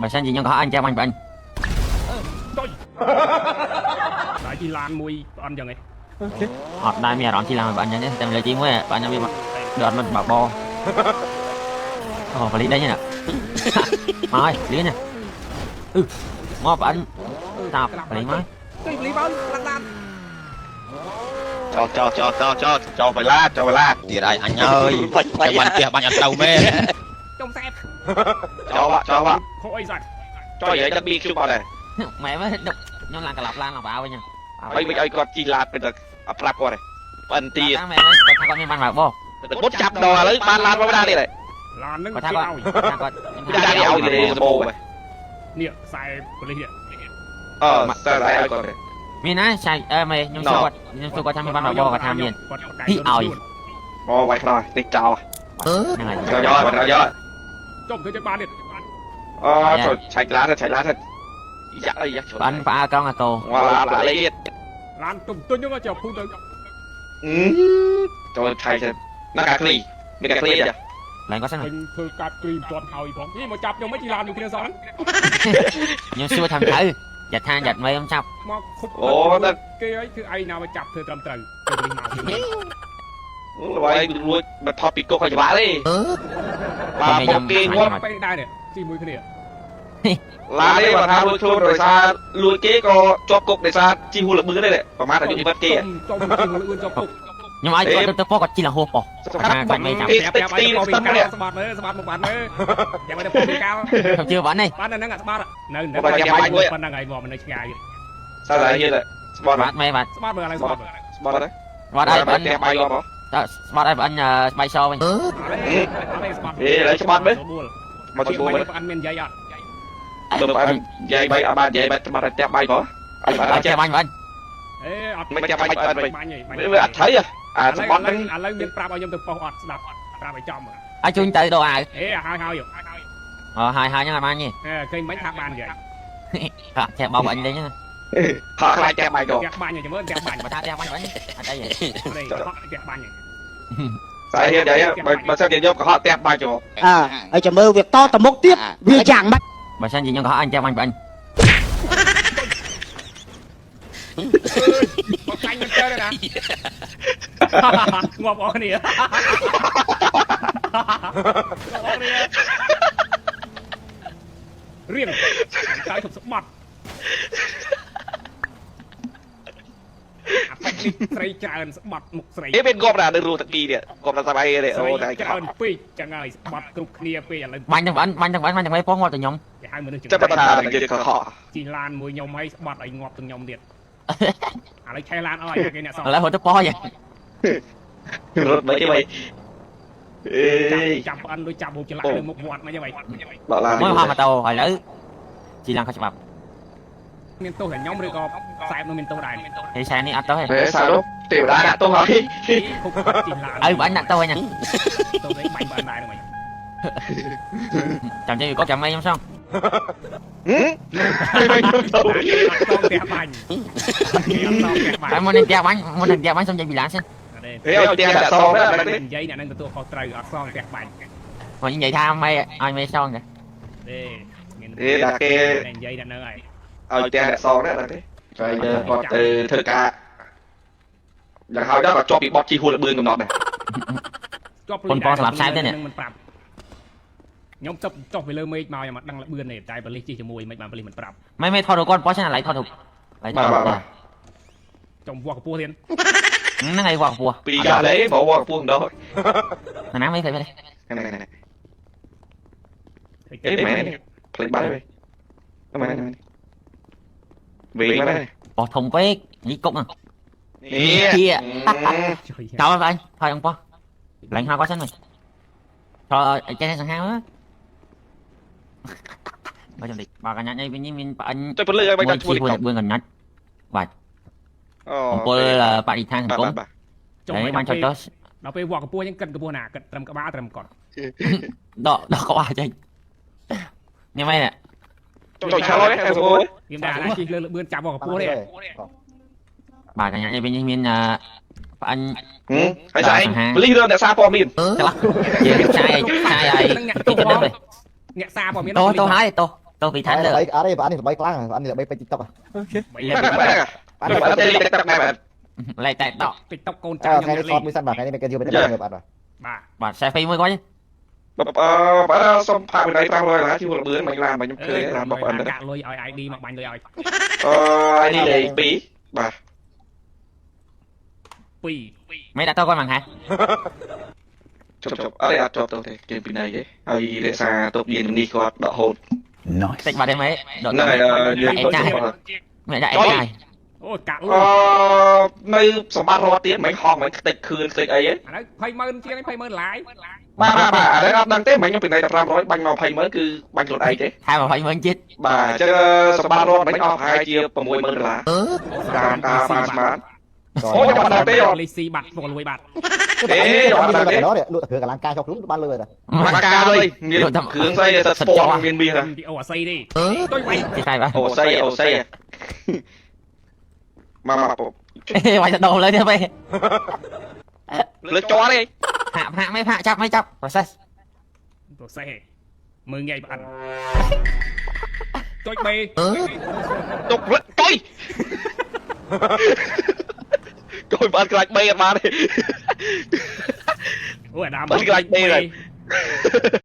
បើសិនជាខ្ញុំកុហកអញចាំបាញ់បងអញ ចុយដល់ជីឡានមួយប្អន់ចឹងឯង អត់ដែរមានអារម្មណ៍ជីឡានបងអញចឹងទេតែលើទីមួយបងអញវាដត់មិនបាបអូបលីដេញណាមកហើយលឿនណាអឺមកបងអញតាបលីមក ចុយបលីមកឡានឡាន ចោចោចោចោចោចោបឡាចោបឡា ទៀតហើយអញអើយចាំបាញ់ផ្ទះបាញ់អត់ត្រូវមែន ចុំសែប ចោចោ ខកអីសាច់ ចោនិយាយទឹកប៊ីខ្ញុំអត់ដែរ ម៉ែមើលខ្ញុំឡើងក្លាប់ឡានឡើងបៅវិញ ហើយមិនឲ្យគាត់ជីឡាតទៅអត់ប្រាប់គាត់ទេប៉ិនទៀត ម៉ែមើលគាត់ថាគាត់មានបានបើប ទឹកបុតចាប់ដល់ឥឡូវបានឡានមកដែរទៀតហើយ ឡានហ្នឹង គាត់ថាគាត់ គេឲ្យ គាត់ថាគាត់ ដាក់ឲ្យលេសបោ នេះខ្សែប៉ូលីសនេះ អឺសើឲ្យគាត់ មានណាឆៃអើមេខ្ញុំសួរគាត់ខ្ញុំសួរគាត់ថាមានបានបើបគាត់ថាមាន គាត់ប្រកែក ហ៊ីឲ្យ អូវាយខ្លោចតិចចោល ហ្នឹងហើយ ចោលយកចោលយក ចុំធ្វើចឹងបានទៀត អូចូលឆែកឡានឆែកឡានយ៉ាអីយ៉ា បងអញផ្អើកង់អាកោ ងឡាឡាលេទៀត ឡានទុំទុញហ្នឹងជាភូទៅ ចូលឆែកណាកាក្លីមានកាក្លីទេ ឡើងគាត់សិន វិញធ្វើកាត់គ្រីមទាត់ហើយផងនេះមកចាប់ខ្ញុំមិនជីឡានមួយគ្នាសោះហ្នឹង ខ្ញុំសួរថាត្រូវយ៉ាថាយ៉ាត់មេខ្ញុំចាប់ មកខុប អូតែ គេឲ្យគឺឯងណាមកចាប់ធ្វើត្រឹមត្រូវទៅនេះមក ល្បីរួចមកថតពីគុកឲ្យច្បាស់ទេបាទពួកគេងាប់ បែកដែរនេះជីមួយគ្នា ឡានទេបើថាលួចខ្លួនដោយសារលួចគេក៏ជាប់គុកដោយសារជីហួលលបឿនដែរប្រហែលអាយុជីវិតគេ ចុំជីមួយលឿនចុំពុក ខ្ញុំឲ្យគាត់ទៅពោះគាត់ជីលហួសពោះ សំខាន់ បាច់មេចាប់ គេ ប្រាប់ តិច ប្រាប់ ទីស្ទឹងនេះ ឲ្យទៅពីកាលស្បាត់មើលស្បាត់មកបានមើលយ៉ាងមិនទៅពីកាល ខ្ញុំជឿបងនេះ បាននៅហ្នឹងអាស្បាត់នៅនៅប៉ុណ្ណឹងហើយមកនៅឆ្ងាយ សាឡាយទៀតស្បត់ បាទមេបាទ ស្បាត់មើលឡើងស្បាត់ ស្បត់ បាទឲ្យបង ផ្ទះបាយងាប់ហ៎ តើស្បាត់ឲ្យបងស្បែកសវិញ អត់ទេស្បាត់ អេឥឡូវស្បាត់មើលមក ទី ទីមើល អត់មាននិយាយអត់ ទៅបាននិយាយបាយអត់បាននិយាយបាយស្បាត់ផ្ទះបាយក៏អត់បាន ឲ្យ ចេះ ចេះបាញ់បង អេអត់ មិនចាំបាច់អត់វិញ បាញ់ហី វាអត់ថៃអាស្បត់ហ្នឹង ឥឡូវមានប្រាប់ឲ្យខ្ញុំទៅប៉ុស្អត់ស្ដាប់ប្រាប់ឲ្យចំ ឲ្យជួយទៅដូរអាវ អេហើយហើយ អូហើយហើយហ្នឹងឲ្យបាននេះ អេឃើញមិនថាបាននិយាយ ចេះបោកអញលេងហ្នឹង ហក់ខ្លាចផ្ទះបាយក៏ ផ្ទះបាញ់ចាំមើលផ្ទះបាញ់ បើថាចេះបាញ់បងអត់អីទេ នេះផ្ទះបាញ់ ស្អីទៀតបើបើសិនជាយកកុហកផ្ទះបាយចូល អើហើយចាំមើលវាតទៅមុខទៀតវាយ៉ាងម៉េច បើសិនជាខ្ញុំកុហកអញចេះបាញ់បង មកបាញ់មិនទៅណាងាប់អស់គ្នាងាប់អស់គ្នារៀងតើជប់ស្បត់អាពេកនេះស្រីច្រើនស្បត់មុខស្រី អេមានគប់ណានៅរូតាគីនេះគប់ដល់ស្បៃនេះ ស្រី អូតែ ច្រើនពេកចឹងហើយស្បត់គ្រប់គ្នាពេកឥឡូវ បាញ់ទាំងបងបាញ់ទាំងបងបាញ់ទាំងមេផងងាប់តែខ្ញុំ គេហៅមនុស្ស ចាំថាយើងកុហក ជីឡានមួយខ្ញុំហើយស្បត់ឲ្យងាប់ទាំងខ្ញុំទៀតឥឡូវឆេះឡានអស់គេអ្នកសង ឥឡូវរត់ទៅពោះយ រត់មិនទេបីអេ ចាប់ប្អិនដូចចាប់រូបចលៈនៅមុខវត្តមិនហ្នឹង ដកឡាន មួយហោះម៉ូតូឥឡូវជីឡើងខុសច្បាប់ មានទោសតែខ្ញុំឬក៏ខ្សែនោះមានទោសដែរ ហេសែនេះអត់ទៅទេ ហេសានោះទេវតាដាក់ទោសហើយ ខុបជីឡាន ឲ្យបងដាក់ទៅហ្នឹង ទោសនេះបាញ់បានដែរហ្នឹង ចាំចេះវាកប់ចាំមេខ្ញុំសង អត់ផ្ទះបាញ់អត់ផ្ទះបាញ់ តែមុននឹងផ្ទះបាញ់មុននឹងផ្ទះបាញ់សុំចេញពីឡានសិន ហេឲ្យផ្ទះដាក់សងដែរដឹងទេ និយាយអ្នកនឹងទទួលខុសត្រូវអត់សងផ្ទះបាញ់ មកនិយាយថាមេឲ្យមេសងទេ ទេមាន ហេដាក់គេ និយាយអ្នកនឹងហើយ ឲ្យផ្ទះដាក់សងដែរដឹងទេហើយគាត់ទៅធ្វើការយ៉ាងហើយដល់ក៏ជាប់ពីបត់ជីហួលលបឿនកំណត់ដែរ ជាប់មិនប្រាប់ខ្ញុំទៅចុះពីលើមេឃមកខ្ញុំអត់ដឹងលបឿនទេតែបលិសជិះជាមួយមិនបានបលិសមិនប្រាប់ មេមេថតរូបគាត់ប៉ោះសិនឥឡូវថតរូបឥឡូវថត បាទបាទ ចំវាស់កម្ពស់ទៀត ហ្នឹងហើយវត្តពោះ ពីកាលេបើវត្តពោះម្ដង ណាមេផ្លេច ហ្នឹងហ្នឹងអេមែនផ្លេចបាត់ហើយមែនមែនវិញមែន ប៉ោះធំពេកនេះគុកហ្នឹង នេះ ជួយ ចោលបងថយអង្គប៉ោះឡើងហៅគាត់សិនមើលថយចេះសង្ហាមើលបើចាំតិចបើកញ្ញានេះវិញនេះមានប្អិញ ចុចពលឺឲ្យបា មួយ ច់ឈ្មោះ ជីមួយ4កញ្ញាបាទ អូ អំពលបរិស្ថានសង្គម បាទ ហើយបានចុចទៅ ដល់ពេលវាស់កម្ពស់អញ្ចឹងគិតកម្ពស់ណាគិតត្រឹមក្បាលត្រឹមកត់ ដកដកក្បាលចេញនេះមែន ចុចឆាឡយតែសបូ ខ្ញុំថាអាជិះលើលបឿនចាប់វាស់កម្ពស់ទេ បាទកញ្ញានេះវិញនេះមានប្អិញ ហើយស្អែកប៉ូលីសរឿងអ្នកសារព័ត៌មាន ច្បាស់យើងឆាយឆាយឲ្យ នឹងអ្នក ទី ទោស ទៅដឹង អ្នកសារព័ត៌មាន តោតោហើយតោ ទៅពីឋានលើ ល្បីអត់ទេបងនេះល្បីខ្លាំងបងនេះល្បីពេញ TikTok បាទបាទបាទទេលេខទឹកដែរបាទ លេខតែតក់ តិចតុកកូនចៅ អើថ្ងៃ ខ្ញុំលេង នេះថតមួយសិនបាទថ្ងៃនេះមិនគេយកទៅបាទបាទ បាទ បាទ selfie មួយគាត់ បាទអឺបាទសុំផាកវិន័យ500ដុល្លារជីវលបឿនមិនឡានបាទខ្ញុំឃើញឡានបងប្អូន កាក់លុយឲ្យ ID មកបាញ់លុយឲ្យ អឺនេះលេខ2បាទ 2 មិនដាក់ទៅគាត់មួយខែ ជប់ជប់អត់អត់ជាប់ទៅទេគេពីណៃទេហើយរក្សាទុកយាននេះគាត់ដកហូត តិចបាត់ទេមេដក ហ្នឹងហើយយើង អេចាយមិនដាក់អេចាយ អូកាក់លុ អ យ ឺនៅសម្បត្តិរត់ទៀតមិនហោះមិនខ្ទេចខឿនខ្ទេចអីទេ អានេះ200,000ជាង200,000ឡាយ បាទបាទបាទអានេះអត់ដឹងទេមិនខ្ញុំពីណៃតែ500បាញ់មក200,000គឺបាញ់ខ្លួនឯងទេ ថែ20ម៉ឺនជាតិ បាទអញ្ចឹងសម្បត្តិរត់មិនអស់ប្រហែលជា60000ដុល្លារតាមតាមបានស្មានអូខ្ញុំអត់ដឹងទេ លីស៊ីបាត់ពុកលួយបាត់ ទេអត់ដឹងទេ លក់តែគ្រឿងកលាំងការចុះខ្លួនបានលុយហើយ បាកាលុយមានគ្រឿងស្អីសិតស្ពតមានមាស ពីអូអាស័យទេទុយវាយ ទីខែបាទ អូស្អីអូស្អីមកមកពុ អេវាយទៅដោលើទៀតបែ លើកជាប់ទេ ហាក់ហាក់មិនហាក់ចាប់មិនចាប់ process ទៅសេះមើលងាយប្អិនទុយបេ ទុកទុយ កូនបានខ្លាចបីអត់បានទេ អូអាដាម បាត់ខ្លាចបេហើយ